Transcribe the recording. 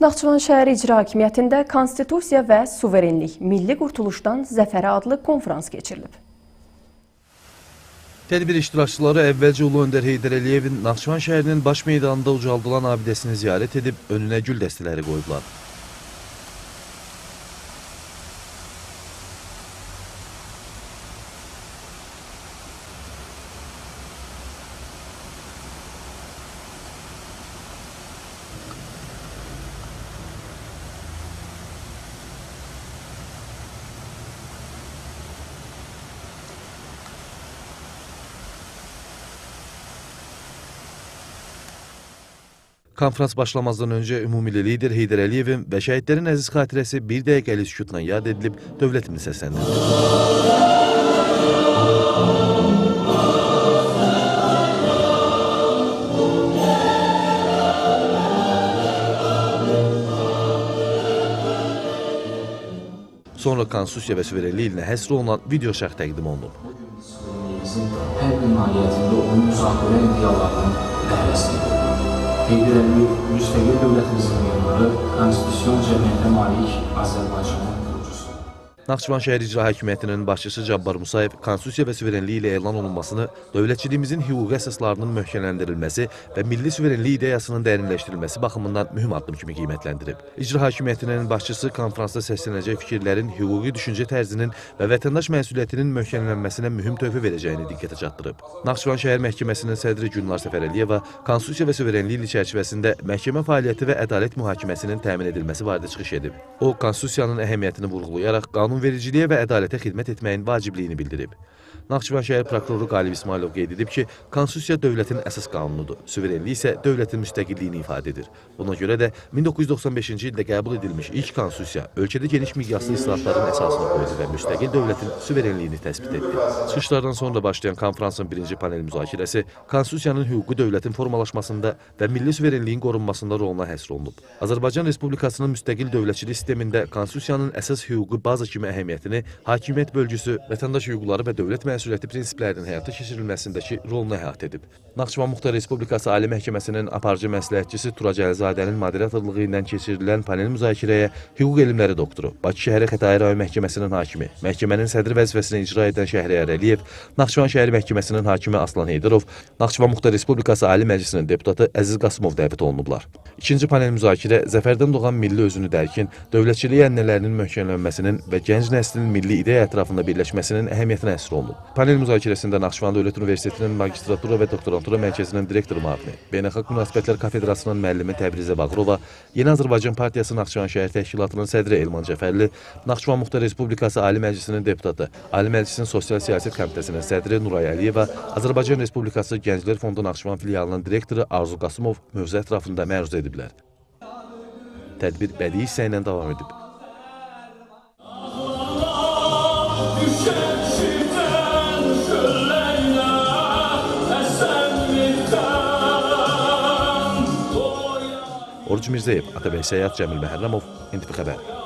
Naxçıvan şəhəri İcra Hakimiyyətində Konstitusiya və Suverenlik Milli Qurtuluşdan Zəfərə adlı konfrans keçirilib. Tədbir iştirakçıları əvvəlcə Ulu Öndər Heydər Əliyevin Naxçıvan şəhərinin baş meydanında ucaldılan abidəsini ziyarət edib, önünə gül dəstələri qoyublar. Konfrans başlamazdan öncə ümummilli lider Heydər Əliyevin və şəhidlərin əziz xatirəsi bir dəqiqəlik sükutla yad edilib, dövlətimiz səsləndirildi. Sonra Konstitusiya və suverenlik ilinə həsr olunan video şərh təqdim olunub. Hər bir nailiyyətində onun uzaqgörən ideallarının bəhrəsini qoydu. Heydər Əliyev, müstəqil dövlətimizin memarı, konstitusion cəmiyyətə malik Azərbaycanın qurucusu. Naxçıvan şəhər İcra Hakimiyyətinin başçısı Cabbar Musayev Konstitusiya və suverenlik ilə elan olunmasını dövlətçiliyimizin hüquqi əsaslarının möhkəmləndirilməsi və milli suverenlik ideyasının dərinləşdirilməsi baxımından mühüm addım kimi qiymətləndirib. İcra Hakimiyyətinin başçısı konfransda səslənəcək fikirlərin hüquqi düşüncə tərzinin və vətəndaş məsuliyyətinin möhkəmlənməsinə mühüm töhfə verəcəyini diqqətə çatdırıb. Naxçıvan şəhər Məhkəməsinin sədri Gülnar Səfərəliyeva Konstitusiya və suverenlik ili çərçivəsində məhkəmə fəaliyyəti və ədalət mühakiməsinin təmin edilməsi barədə çıxış edib. O, Konstitusiyanın əhəmiyyətini vurğulayaraq qanunvericiliyə və ədalətə xidmət etməyin vacibliyini bildirib. Naxçıvan şəhər prokuroru Qalib İsmailov qeyd edib ki, Konstitusiya dövlətin əsas qanunudur, suverenlik isə dövlətin müstəqilliyini ifadə edir. Buna görə də 1995-ci ildə qəbul edilmiş ilk Konstitusiya ölkədə geniş miqyaslı islahatların əsasını qoydu və müstəqil dövlətin suverenliyini təsbit etdi. Çıxışlardan sonra başlayan konfransın birinci panel müzakirəsi Konstitusiyanın hüquqi dövlətin formalaşmasında və milli suverenliyin qorunmasında roluna həsr olunub. Azərbaycan Respublikasının müstəqil dövlətçilik sistemində Konstitusiyanın əsas hüquqi baza kimi əhəmiyyətini, hakimiyyət bölgüsü, vətəndaş hüquqları və dövlət məsuliyyəti prinsiplərinin həyata keçirilməsindəki rolunu əhatə edib. Naxçıvan Muxtar Respublikası Ali Məhkəməsinin aparıcı məsləhətçisi Turac Əlizadənin moderatorluğu ilə keçirilən panel müzakirəyə hüquq elmləri doktoru, Bakı şəhəri Xətai rayon Məhkəməsinin hakimi, məhkəmənin sədri vəzifəsini icra edən Şəhriyar Əliyev, Naxçıvan şəhəri Məhkəməsinin hakimi Aslan Heydarov, Naxçıvan Muxtar Respublikası Ali Məclisinin deputatı Əziz Qasımov dəvət olunublar. İkinci panel müzakirə zəfərdən doğan milli özünü dərkin, dövlətçilik ənənələrinin möhkəmlənməsinin və gənc nəslin milli ideya ətrafında birləşməsinin əhəmiyyətinə həsr olunub. Panel müzakirəsində Naxçıvan Dövlət Universitetinin magistratura və doktorantura mərkəzinin direktoru müavini, Beynəlxalq Münasibətlər Kafedrasının müəllimi Təbrizə Bağırova, Yeni Azərbaycan Partiyası Naxçıvan şəhər təşkilatının sədri Elman Cəfərli, Naxçıvan Muxtar Respublikası Ali Məclisinin deputatı, Ali Məclisin Sosial Siyasət Komitəsinin sədri Nuray Əliyeva, Azərbaycan Respublikası Gənclər Fondu Naxçıvan filialının direktoru Arzu Qasımov mövzu ətrafında məruzə ediblər. Tədbir bədii hissə ilə davam edib. Oruc Mirzəyev, Atabəy Səyyad, Cəmil Məhərrəmov, NTV Xəbər.